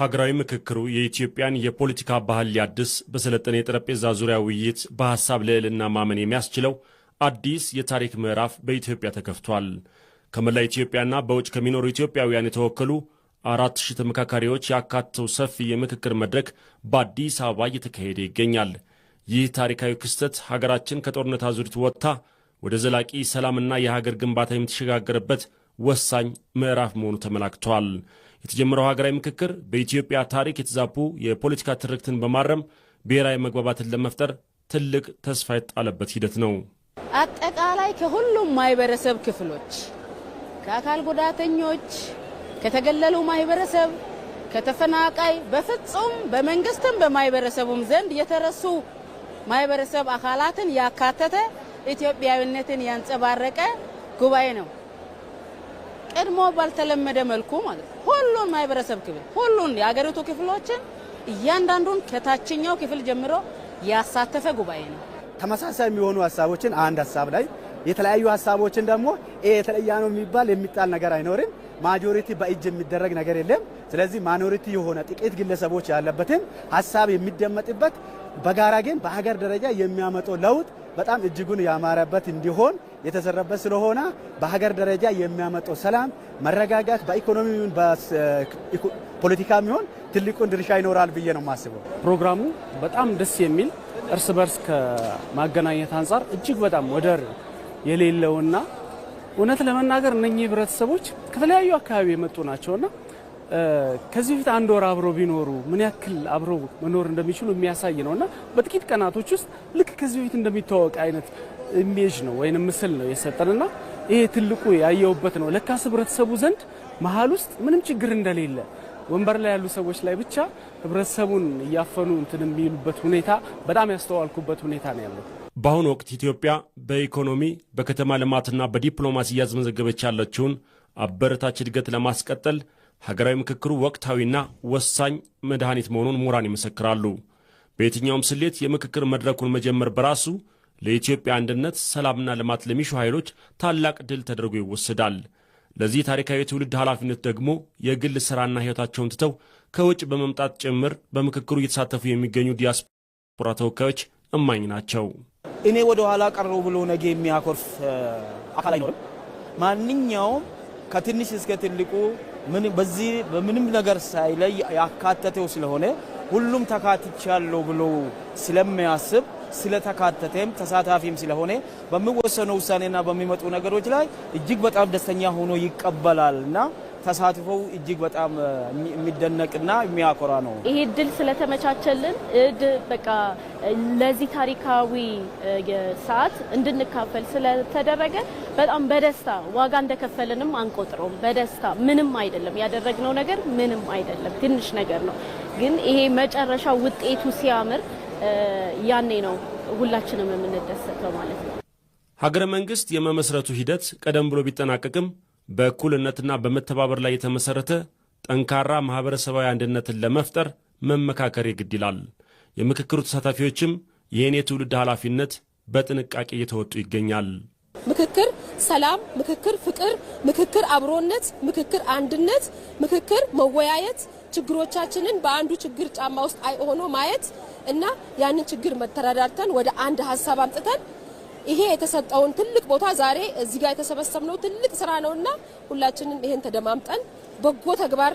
ሀገራዊ ምክክሩ የኢትዮጵያን የፖለቲካ ባህል ሊያድስ፣ በሰለጠነ የጠረጴዛ ዙሪያ ውይይት በሐሳብ ልዕልና ማመን የሚያስችለው አዲስ የታሪክ ምዕራፍ በኢትዮጵያ ተከፍቷል። ከመላ ኢትዮጵያና በውጭ ከሚኖሩ ኢትዮጵያውያን የተወከሉ 4000 ተመካካሪዎች ያካተተው ሰፊ የምክክር መድረክ በአዲስ አበባ እየተካሄደ ይገኛል። ይህ ታሪካዊ ክስተት ሀገራችን ከጦርነት አዙሪት ወጥታ ወደ ዘላቂ ሰላምና የሀገር ግንባታ የምትሸጋገርበት ወሳኝ ምዕራፍ መሆኑ ተመላክቷል። የተጀመረው ሀገራዊ ምክክር በኢትዮጵያ ታሪክ የተዛቡ የፖለቲካ ትርክትን በማረም ብሔራዊ መግባባትን ለመፍጠር ትልቅ ተስፋ የጣለበት ሂደት ነው። አጠቃላይ ከሁሉም ማህበረሰብ ክፍሎች፣ ከአካል ጉዳተኞች፣ ከተገለሉ ማህበረሰብ፣ ከተፈናቃይ፣ በፍጹም በመንግስትም በማህበረሰቡም ዘንድ የተረሱ ማህበረሰብ አካላትን ያካተተ፣ ኢትዮጵያዊነትን ያንጸባረቀ ጉባኤ ነው። ቀድሞ ባልተለመደ መልኩ ማለት ነው። ሁሉን ማህበረሰብ ክፍል፣ ሁሉን የአገሪቱ ክፍሎችን እያንዳንዱን ከታችኛው ክፍል ጀምሮ ያሳተፈ ጉባኤ ነው። ተመሳሳይ የሚሆኑ ሀሳቦችን አንድ ሀሳብ ላይ፣ የተለያዩ ሀሳቦችን ደግሞ ይሄ የተለየ ነው የሚባል የሚጣል ነገር አይኖርም። Majority በእጅ የሚደረግ ነገር የለም። ስለዚህ minority የሆነ ጥቂት ግለሰቦች ያለበትን ሀሳብ የሚደመጥበት፣ በጋራ ግን በሀገር ደረጃ የሚያመጣው ለውጥ በጣም እጅጉን ያማረበት እንዲሆን የተሰራበት ስለሆነ በሀገር ደረጃ የሚያመጣው ሰላም፣ መረጋጋት በኢኮኖሚውን በፖለቲካም ይሁን ትልቁን ድርሻ ይኖራል ብዬ ነው የማስበው። ፕሮግራሙ በጣም ደስ የሚል፣ እርስ በርስ ከማገናኘት አንጻር እጅግ በጣም ወደር የሌለውና እውነት ለመናገር እነኚህ ህብረተሰቦች ከተለያዩ አካባቢ የመጡ ናቸውና ከዚህ በፊት አንድ ወር አብሮ ቢኖሩ ምን ያክል አብሮ መኖር እንደሚችሉ የሚያሳይ ነውና በጥቂት ቀናቶች ውስጥ ልክ ከዚህ በፊት እንደሚተዋወቅ አይነት image ነው ወይንም ምስል ነው የሰጠንና ይሄ ትልቁ ያየውበት ነው። ለካስ ህብረተሰቡ ዘንድ መሀል ውስጥ ምንም ችግር እንደሌለ፣ ወንበር ላይ ያሉ ሰዎች ላይ ብቻ ህብረተሰቡን እያፈኑ እንትን የሚሉበት ሁኔታ በጣም ያስተዋልኩበት ሁኔታ ነው ያለው። በአሁኑ ወቅት ኢትዮጵያ በኢኮኖሚ፣ በከተማ ልማትና በዲፕሎማሲ እያስመዘገበች ያለችውን አበረታች እድገት ለማስቀጠል ሀገራዊ ምክክሩ ወቅታዊና ወሳኝ መድኃኒት መሆኑን ምሁራን ይመሰክራሉ። በየትኛውም ስሌት የምክክር መድረኩን መጀመር በራሱ ለኢትዮጵያ አንድነት፣ ሰላምና ልማት ለሚሹ ኃይሎች ታላቅ ድል ተደርጎ ይወሰዳል። ለዚህ ታሪካዊ የትውልድ ኃላፊነት ደግሞ የግል ሥራና ሕይወታቸውን ትተው ከውጭ በመምጣት ጭምር በምክክሩ እየተሳተፉ የሚገኙ ዲያስፖራ ተወካዮች እማኝ ናቸው። እኔ ወደ ኋላ ቀረው ብሎ ነገ የሚያኮርፍ አካል አይኖርም። ማንኛውም ከትንሽ እስከ ትልቁ በዚህ በምንም ነገር ሳይለይ ያካተተው ስለሆነ፣ ሁሉም ተካትቻለሁ ብሎ ስለሚያስብ፣ ስለተካተተም ተሳታፊም ስለሆነ በሚወሰነው ውሳኔና በሚመጡ ነገሮች ላይ እጅግ በጣም ደስተኛ ሆኖ ይቀበላል እና ተሳትፎው እጅግ በጣም የሚደነቅና የሚያኮራ ነው። ይሄ እድል ስለተመቻቸልን፣ በቃ ለዚህ ታሪካዊ ሰዓት እንድንካፈል ስለተደረገ በጣም በደስታ፣ ዋጋ እንደከፈልንም አንቆጥረውም። በደስታ፣ ምንም አይደለም፣ ያደረግነው ነገር ምንም አይደለም፣ ትንሽ ነገር ነው። ግን ይሄ መጨረሻ ውጤቱ ሲያምር ያኔ ነው ሁላችንም የምንደሰተው ማለት ነው። ሀገረ መንግስት የመመስረቱ ሂደት ቀደም ብሎ ቢጠናቀቅም በእኩልነትና በመተባበር ላይ የተመሰረተ ጠንካራ ማኅበረሰባዊ አንድነትን ለመፍጠር መመካከር የግድ ይላል። የምክክሩ ተሳታፊዎችም ይህን የትውልድ ኃላፊነት በጥንቃቄ እየተወጡ ይገኛል። ምክክር ሰላም፣ ምክክር ፍቅር፣ ምክክር አብሮነት፣ ምክክር አንድነት፣ ምክክር መወያየት፣ ችግሮቻችንን በአንዱ ችግር ጫማ ውስጥ ሆኖ ማየት እና ያንን ችግር መተረዳድተን ወደ አንድ ሀሳብ አምጥተን ይሄ የተሰጠውን ትልቅ ቦታ፣ ዛሬ እዚህ ጋር የተሰበሰብነው ትልቅ ስራ ነውና ሁላችንም ይሄን ተደማምጠን በጎ ተግባር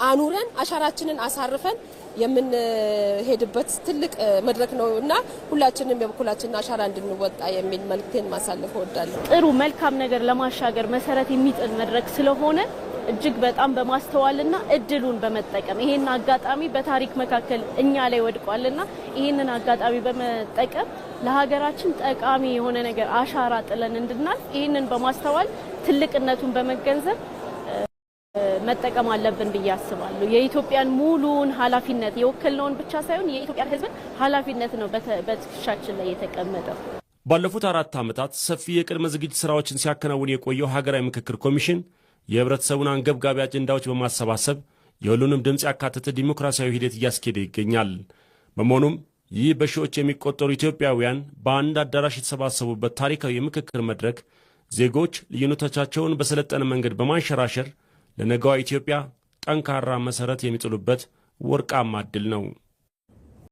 አኑረን አሻራችንን አሳርፈን የምንሄድበት ትልቅ መድረክ ነው እና ሁላችንም የበኩላችንን አሻራ እንድንወጣ የሚል መልእክቴን ማሳለፍ እወዳለሁ። ጥሩ መልካም ነገር ለማሻገር መሰረት የሚጥል መድረክ ስለሆነ እጅግ በጣም በማስተዋልና እድሉን በመጠቀም፣ ይሄን አጋጣሚ በታሪክ መካከል እኛ ላይ ወድቋልና ይሄንን አጋጣሚ በመጠቀም ለሀገራችን ጠቃሚ የሆነ ነገር አሻራ ጥለን እንድናልፍ ይህንን በማስተዋል ትልቅነቱን በመገንዘብ መጠቀም አለብን ብዬ አስባለሁ። የኢትዮጵያን ሙሉውን ኃላፊነት፣ የወከልነውን ብቻ ሳይሆን የኢትዮጵያን ሕዝብን ኃላፊነት ነው በትከሻችን ላይ የተቀመጠው። ባለፉት 4 ዓመታት ሰፊ የቅድመ ዝግጅት ሥራዎችን ሲያከናውን የቆየው ሀገራዊ ምክክር ኮሚሽን የህብረተሰቡን አንገብጋቢ አጀንዳዎች በማሰባሰብ የሁሉንም ድምፅ ያካተተ ዲሞክራሲያዊ ሂደት እያስኬደ ይገኛል። በመሆኑም ይህ በሺዎች የሚቆጠሩ ኢትዮጵያውያን በአንድ አዳራሽ የተሰባሰቡበት ታሪካዊ የምክክር መድረክ ዜጎች ልዩነቶቻቸውን በሰለጠነ መንገድ በማንሸራሸር ለነገዋ ኢትዮጵያ ጠንካራ መሠረት የሚጥሉበት ወርቃማ ዕድል ነው።